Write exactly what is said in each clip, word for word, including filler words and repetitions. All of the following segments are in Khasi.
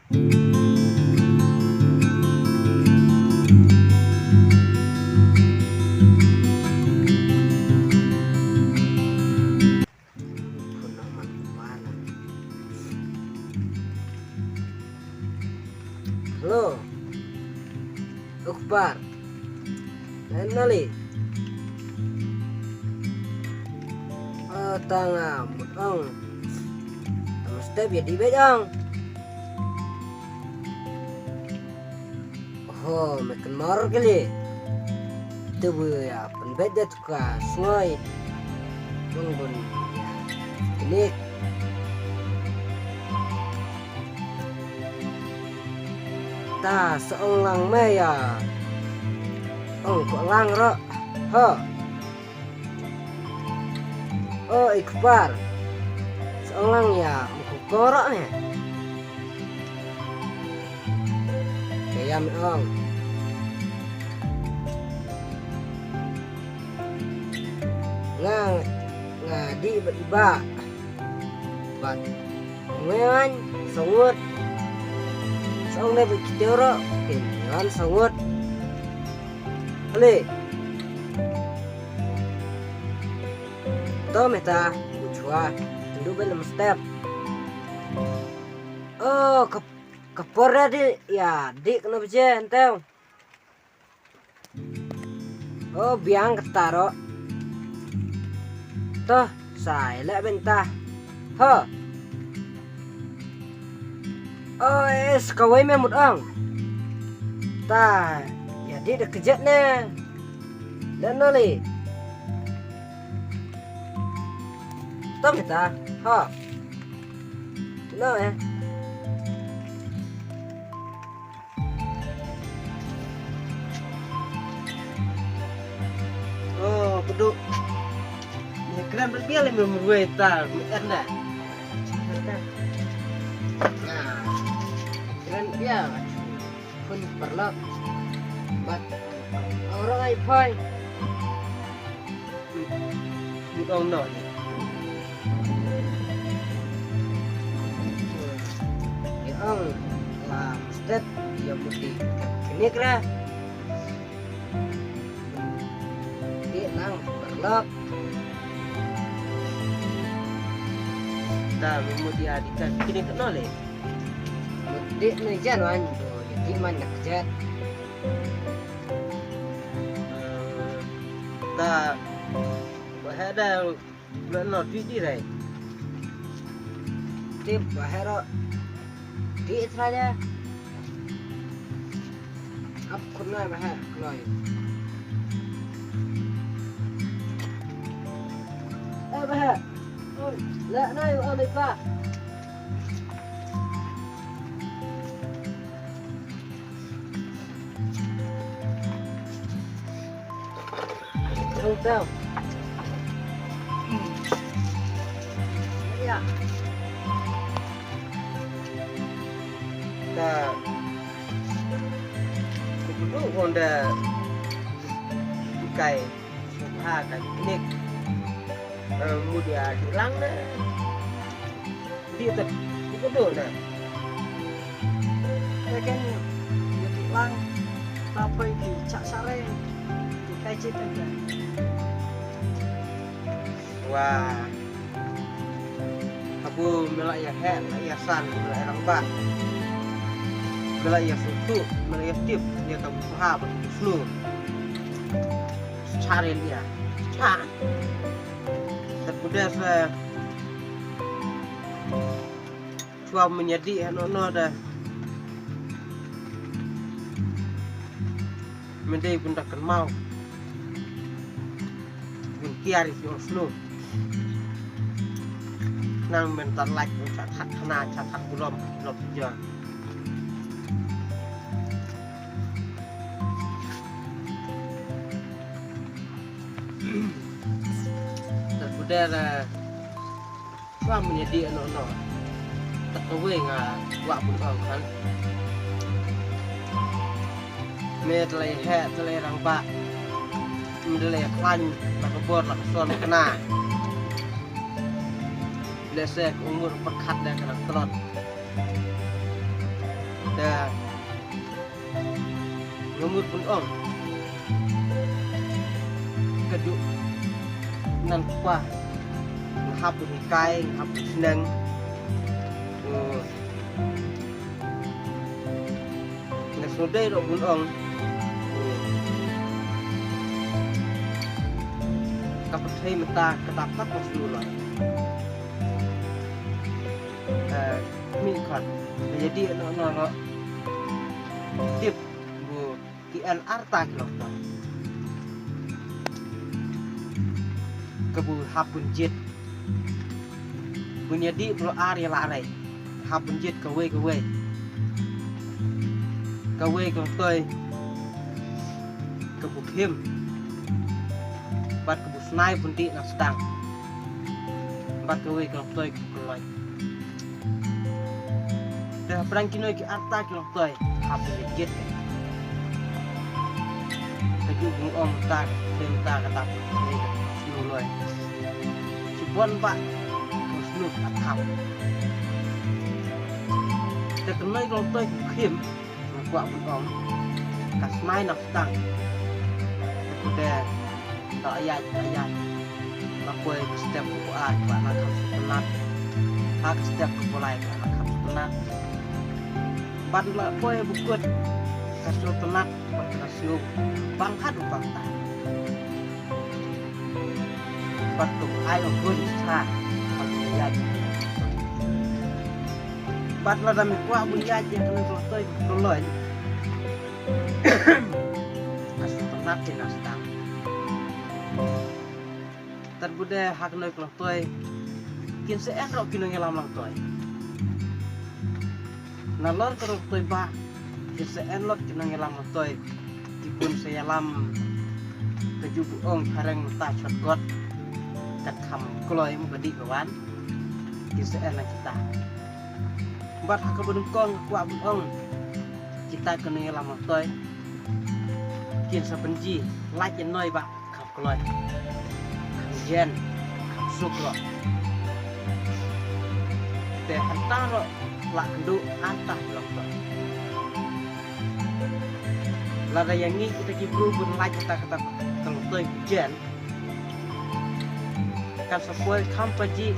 Hello. Ukbar. Nali. Tang mut ong. Tang step ya di bejang. Ho, me kan mor kali. Tu bu ya, pen bej da tuka sngoi. Bung bun ya. Kini. Ta sa ong lang me ya. Ong ko lang ro. Ho. O i kpar. Sa ong lang ya, mkhu koro ne. Kaya me ong. Nga, nga di ba iba. Bat. Ngan sangut. Sa ong ne ba kitioro. Kin ngan sangut. Ale. To meta, u chwa, ndu bel mstep. Oh, ka, ka por di, ya, di kena beje, enteu. Oh, biang ketaro. To, sai, lek benta. Ho. Oh, es, kawai me mut ong. Ta, ya di da kejet ne. Dan nali. Tam ta. Ha. No eh. Oh, bedu. Ni kran berbial ni memruai ta, ni kan dah. Nah. Kran bial. Pun paralok. Bat orang ai phai. Mut ong noh. Ïa ong la step ïa mut di kane kra. Di nang paralok. Da mut ïa di kane kra noh le. Mut di ne jan wan do ïa di man nak jet. Da ba hada lo no ti di rai. Ti ba hero ti tra ja. Ap khun nai ba ha kloi. Eh ba ha. Oi, la nai ba oi ba. Tau, tau. Ya. Ta. Kudu honda kai. Suka kai klik. Eh, mudia hilang na. Di tep, di kedo na. Ken, di lang, tapai di cak sare, di kai cit ente. Wah. Aku melak ya he, melak ya san, melak ya rangbat. Melak ya sutu, melak ya tip, dia tak buha, tak snu. Sare dia. Sare. Te pudes le. Chwa menyadi hano no da. Mendei pun da kan mau. Pun kiar isi ong snu. Nang mentan lak pun chat hat khana chat hat bulom lop ja. Te pudes le. Ba mynta dei noh noh. Tang kawei nga kwah bun ong khan. Me te lei heh te lei rangbah. Me te lei khlaiñ la ka bor la ka son kane. Lehse ka umur pyrkhat leh ka nang tlot. Te nga mut bun ong ka ju nan kpa nga hap bun hikai, nga hap bun sneng. Nga sngewdei ruh bun ong ka pyrthei mynta ka dap kat ka slu loi. Mih khot ïa dih noh noh noh. Tip bu ki en arta ki long tong ka bu hap bun jied. Bun ïa dih bro ar ïa la rei hap bun jied kawei kawei. Kawei ka long toi ka bu khim bad ka bu snai bun dih na stang. Bad kawei ka long toi ka bu kloi. Te hapdeng kino ki arta ki long toi hap bun jied. Ka ju bun ong ta ka ta ka ta ka snu loi. Ki bon ba ka snu ka thap. Te kano ka long toi ka khim nga kwah bun ong ka snai na stang. Te da ïaid da ïaid. La poi ka step ka ar ka la kham sngewtynnat. Ha ka step ka lai ka la kham sngewtynnat. Bad la poi ba kut ka sngewtynnat bad ka sngew bang hat u bang ta. Bad ka ai u bun sa bad ka ïaid. Bad lada me kwah bun ïaid ïa kane ka long toi ka long. Ka sngewtynnat te na stang. Tad bu dei ha kano ka long toi kin sa en ruh ki nongïalam long toi. Nalor ka long toi ba kin sa en lut ki nongïalam long toi. Ki bun sa ïalam ka ju bu ong phareng ta chot kot. Kat kham kloi mo ka dih ka wan kin sa en lang kita. Bad ha ka bun kong kwah bun ong kita ka nongïalam long toi kin sa pynji lait ïa noi ba kham kloi, kham jen, kham suk ruh. Te hynta ruh la kynduh hynta long toi. Lada ïa ngi kita ki bru bun lait kata kata ka long toi jen. Kan sa poi kham paji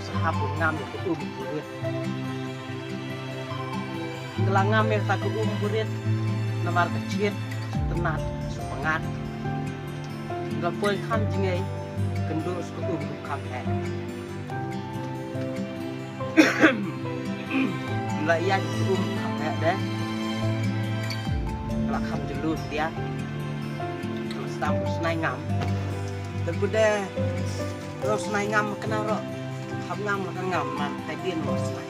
sa hap bun ngam ïa ka um burit. Nga la ngam ïa ka um burit namar ka chit tynnat sa pangat. Nga la poi kham jingei kynduh sa ka um kham heh. Nga la ïaid ka um kham heh de. Nga la kham jylliew dia. Nga la sdang u snai ngam. Te ku de u snai ngam kane ruh hap ngam la ka ngam man hai dien u snai.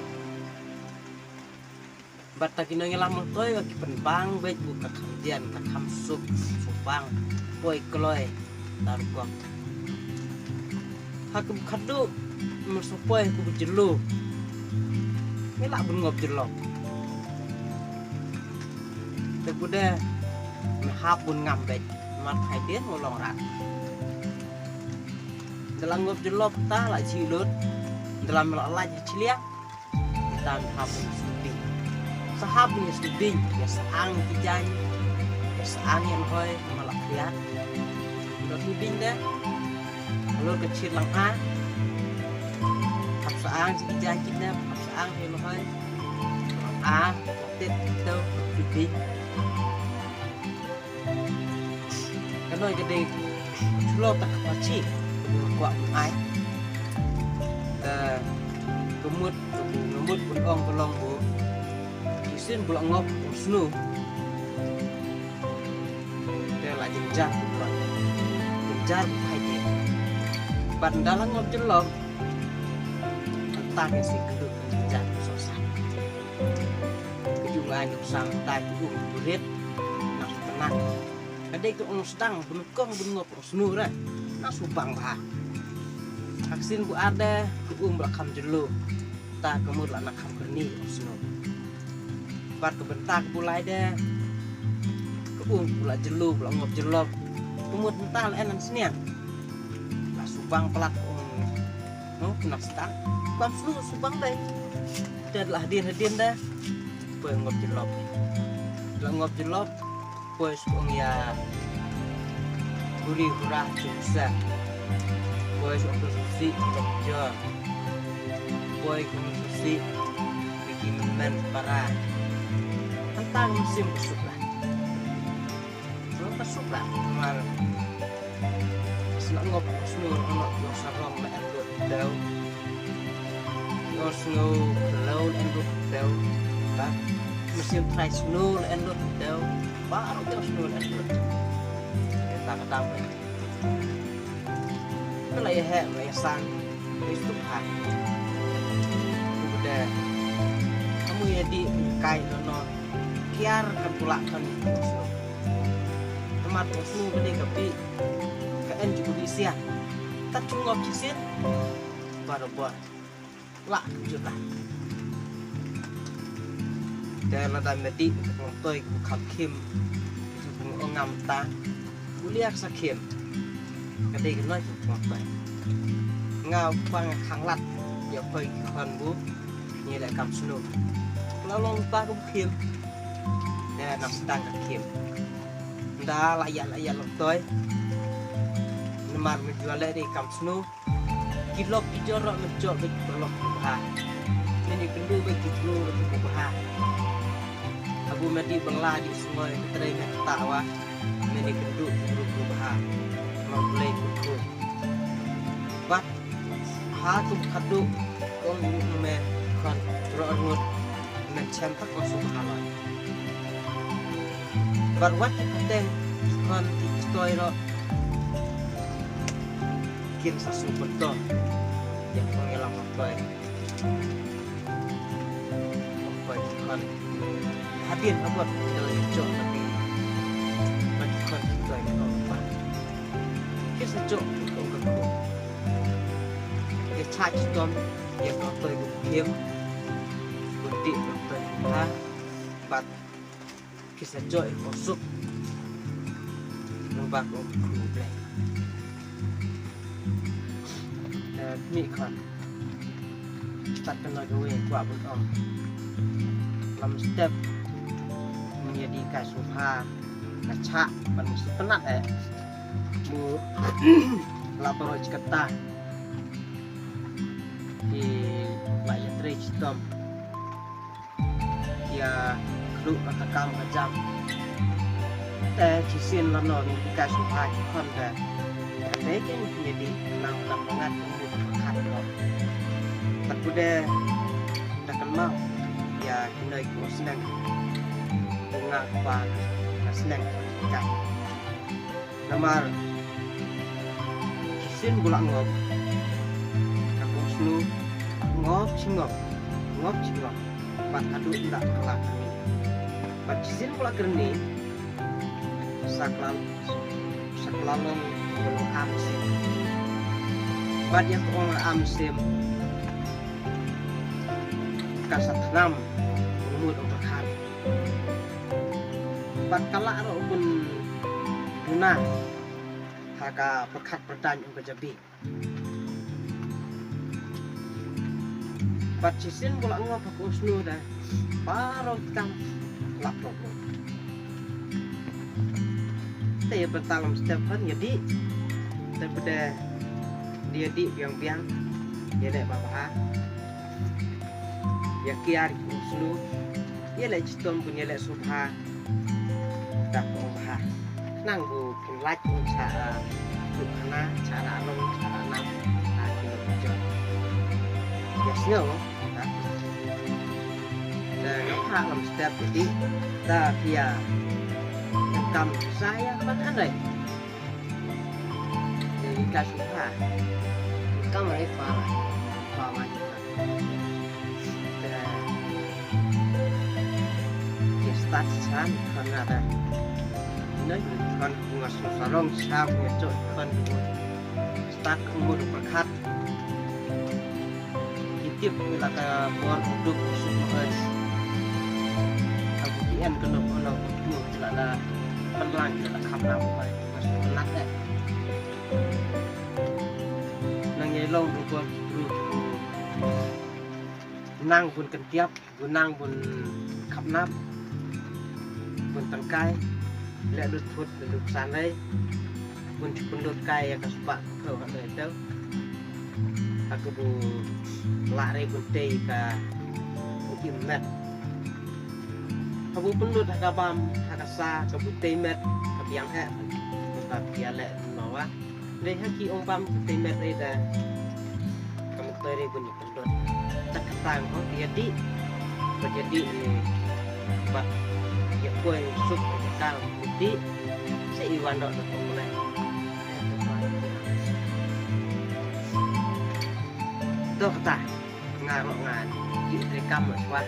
Bad ta ki nongïalam long toi ki pynbang beit bu ka kham jen ka kham suk suk bang poi kloi ta rukom. Ha ka bu khadduh me sa poi ha ka bu jylliew me lah bun ngop jyllop. Te bu de me hap bun ngam beit mat hai dien u long rat. Da la ngop jyllop ta la chi lut da la me la lait chi liang. Tam hap ïa sdang. Sa hap ïa sdang ïa sa ang ki jaiñ. Ïa sa ang ïa hoi ma la khriat. Ïa sdang de. Halor ka chit lang a. Hap sa ang ki jaiñ ki ne hap sa ang ïa hoi. Lang a. Tit to sdang. Ka noi ka dei shlok ta ka pachi ka bu kwah ai. Ka mut ka bu ngamut bun ong ka long bu ki sin bu la ngop u snu. Te la jynjar bu la jynjar bu phai te. Bad nda la ngop jyllop. Anta ka si kynduh ka jynjar bu sosa. Ka ju ngai nuksan ta ki um burit na sdang. Ka dei ka ong sdang bun kong bun ngop ong snu re na subang bha. Haksin bu ar de ka um la kham jylliew ta ka mut la na kham kyrni ong snu. Bad ka bynta ka bu lai de ka um bu la jylliew bu la ngop jyllop ka mut mynta la en sniang. La subang palat ong no na sdang. Kam snu subang dei. Te la hadien hadien de. Poi ngop jyllop. La ngop jyllop, poi suk ong ïa. Huri hura jumsa. Poi suk ong suk si ngop jor. Poi ong suk si biki men para. Hangta ngam sim suk lah. Suk lah suk lah. Mar. Suk ngop suk ngop ngop sarong la en lut dau. Ngop suk ngop la en lut dau. Ba. Mesin trai suk la en lut dau. Ba ro dau suk la en lut. Ya tak tak. Mela ya he mela ya sang. Mesti tu ha. Udah. Kamu ya di kai no no. Kiar kan pula kan. Temat suk beli kapi. Ka en ju beli sia. Tak cungop shisien. Barabor. La jut lah. Te lada medi ngam toi ku kham khim. Ku ong ngam ta. Ku liak sa khim. Ka dei ka noi ku ngam toi. Nga pang khang lat. Ïa poi ki khon bu. Ni le kam snu. La long ta ku khim. Te nang sdang ka khim. Nda la ïa la ïa long toi. Namar me jua le dei kam snu. Ki lok ki jor ro me jor bad ki paralok ki bha. Mene kynduh bad ki bru ro ki bha. Abu medi bangla di sngoi ka trei me kata wa. Mene kynduh ki bru ki bha. Ma Blei ku ku. Bad ha ku khadu kong me khon ro ngut. Men chem tak ko su bha loi. Bad wat ki pateng khon ki toi ro. Kin sa su betul. Ya pun ya lam betul. Betul kan. Hadin abot kita lagi cok tapi bagi kon kita yang kau lupa. Kita cok kau ke kau. Ya cak citom ya kau tu ibu kim. Bunti kau tu ha. Bat Ki sa jooh ïa ka suk. Nang ba ka u Blei. Te mih khon. Tat ka noi ka wei kwah bun ong. Lam step. Ngi ïa dih kai sngewbha. Ka chah ban sngewtynnat eh. Mu la baroh chi katta. Ki la ïatrei chitom. Ïa khluh ka kam ka jam. Te shisien lano ngi ka sngewbha ki khon te. Te kin ïa dih nang tam bangat kum u pyrkhat lo. Tat pule da kynmaw ïa ki noi ki u sneng. Ki nga kpa ka sneng ka. Namar shisien ba la ngop ka kong snu, ngop shi ngop, ngop shi ngop. Bad haduh ynda ka la kyrni. Bad shisien ba la kyrni sa ka la, sa ka la long ka long am sim. Bad ïa ka ong am sim ka sa thnam u mut u pyrkhat. Bad ka lah ruh u bun duna ha ka pyrkhat pyrdaiñ u ka jabi. Bad shisien ba la ngop ha ka u snu da baroh ki kam lap lop lop. Te bynta lam step phan ïa dih. Te pde ïa dih biang biang. Ïa leh ba bha. Ïa kiar ki u snu. Ïa leh chitom bun ïa leh sngewbha. Da ka ong bha. Khnang bu kin lait kum cha, ah, tu khana, cha ra long, cha ra nam, ah, ki long jong. Ïa sngew, ah. Da nga phah lam step ïa dih, da phi ïa kam sa ïa ban anai. Ïa ka sngewbha. Kam rai pa, pa ma. Ki start sa ni khon nga da. Ina ni khon nga sngewsarong sa nga jooh khon ki start u mut u pyrkhat. Ki tip ki la ka bor u duk u suk u hoi. Ka bu ki en ka nok u nok u tu ki la da pynlang ki la da kham lam u hoi. Nga sngewtynnat eh. Nang ïa long ruh bor ki bru ki bru. Nang bun kyntiap, bun nang bun khapnap, bun tangkai, leh lut phut lut sanrei, bun pynlut kai ïa ka spah ka phew ha dei teu. Ha ka bu lah rei bun tei ka bu im met. Ha bu pynlut ha ka bam ha ka sa ka bu tei met ka biang heh. Ka pia leh nawa. Dei ha ki ong bam ka tei met rei da ka mutoi rei bun. Tat ka tang ko ïa dih. Ba ïa dih ni. Ba ïa poi suk ka kal dih. Sa i wan dok dok ko mulai. To kata nga rok nga dih trei kam swa.